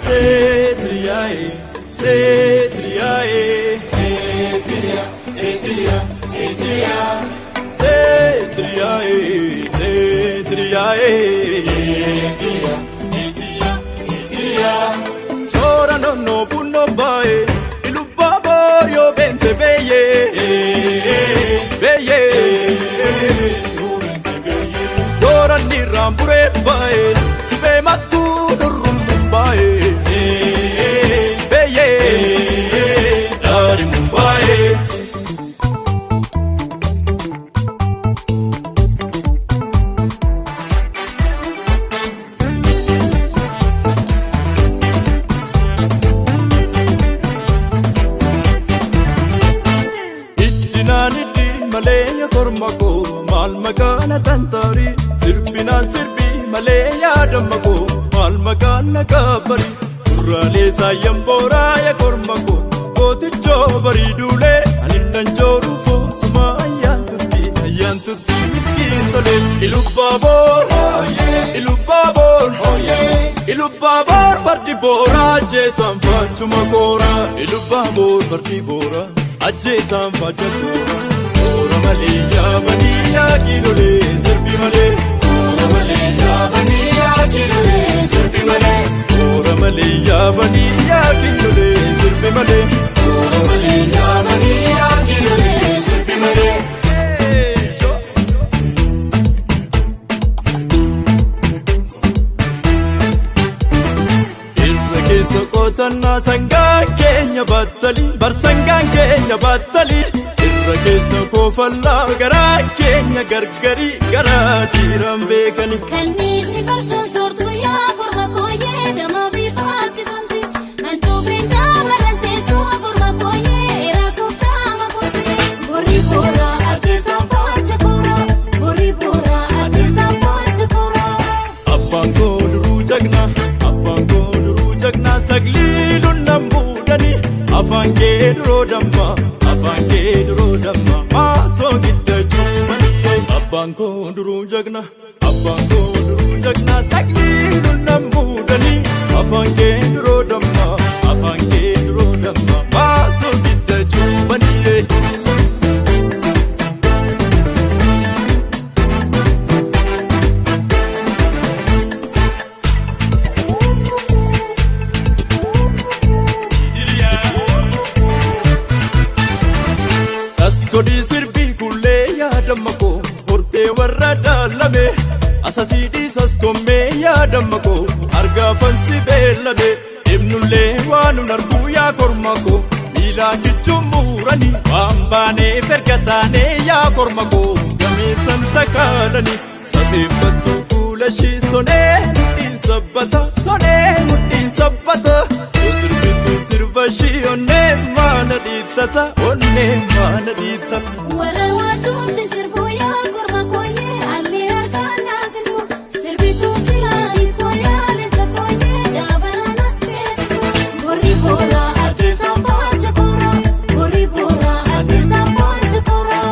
Seetiriyaaye seetiriyaaye seetiriya seetiriya seetiriya seetiriyaaye seetiriyaaye seetiriya seetiriya seetiriya. Soora nonno bunno baaye ilubba booryo bente beeye beeye. Dooranni raamburee baaye sibee mattuu durrum baaye beeye daari mumbaaye. Iddinaan iddi malee korma koo maal maqaana tantaari sirbinaan sirbi malee yaadama koo maal maqaana kaabari gurraalee saayyan booraa ya korma koo gootichoo bariiduulee ani nan jooru foosuma ayyaan tutti ayyaan tutti milkiin tole ilubbaaboor ilubbaaboor ilubbaaboor fardi booraa ajjeesaan faachuma kooraa ilubbaaboor fardi booraa ajjeesaan faacha kooraa koora malee yaabanii yaakiilolee sirbi malee koora malee yaabanii yaakiilolee sirbi malee koora malee yaabanii yaakiilolee sirbi malee koora malee yaabanii yaakiilolee sirbi malee. Irra keessa qotannaa sangaan keenya battalii barsangaan keenya battalii irra keessa koofallaa garaa keenya gargarii garaa dhiiraan beekani. Kalmiisi farsoon soortuu yaa korma kooyee dama bifaatti sonti. Antuufiin daabaran teessoo korma kooyee eraa kooftaama kooti. Borii booraa ajjeesaan faacha kooraa. Borii booraa ajjeesaan faacha kooraa. Abbaan koo duruu jagna abbaan koo duruu jagna saglii lunnan buudhani afaan kee duroo damma afaan kee duroo damma maasoo gidda juumanii. Abbaan koo duruu jagna abbaan koo duruu jagna saglii lunnan buudhani afaan kee duroo damma afaan kee duroo damma maasoo gidda juumanii. As godhii sirbii kullee yaadamma koo hortee warra daalame asasii dhiisas kommee yaadamma koo argaafansi beellame ibnullee waan nun arguu yaa korma koo miilaan jechuun muuranii waan baaneef erga taanee yaa korma koo gameessan takaalanii safeeffattu kuula ishii sonee mudhiin sabbata sonee mudhiin sabbata yoo sirbitu sirba ishii onnee maana dhiittata onnee maana dhiittata. Warra waatuutti sirbuu yaa korma kooyee allee harkaan naasisu. Sirbituu filaayi kooyaa leenca kooyee daabaraan atteessu. Borii booraa ajjeesaan faacha kooraa. Borii booraa ajjeesaan faacha kooraa.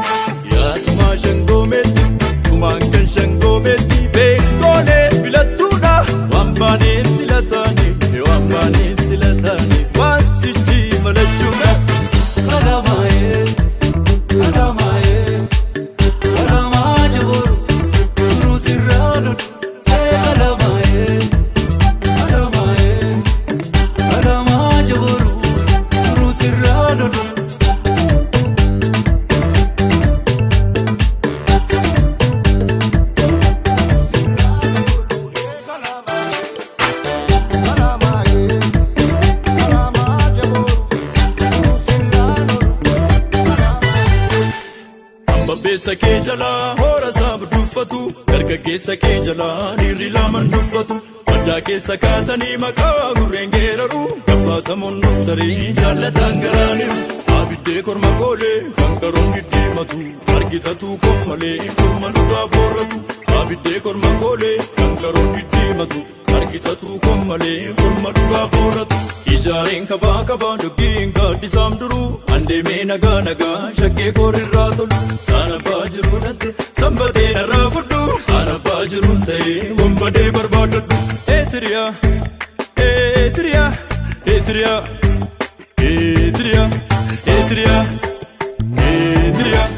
Yaaduma shangoometti kumaan kan shangoometti beektoolee filattuudha waan baaneef silataani waan baaneef silataani waan sichi malachuudha. Alamaye, alamaye, alamaa jaboru, duruu sirraa lolu. Alamaye, alamaye, alamaa jaboru, duruu sirraa lolu. Babbeessa kee jalaa hoora isaa duffatu dargaggeessa kee jalaa dhiirri lamaan dubbatu baddaa keessa kaatanii maqaa gurreen geeraru gabbaatamuun nuftarii jaallataan garaaniru abiddee korma goolee kan karoon diddiimatu argitatu malee korma dhugaa boorratu abiddee korma goolee kan karoon diddiimatu argitatu malee korma dhugaa boorratu ijaareen kabaa kabaa doggiin gaaddisaam duruu andeemee nagaa nagaa shakkee koorrirraa tolu saanabbaa jiru dhatte sanbatee narraa fudhu saanabbaa jiruun ta'ee wanbadee barbaadadhu eetiriyaa eetiriyaa. Eetiriyaa, Eetiriyaa, Eetiriyaa, Eetiriyaa.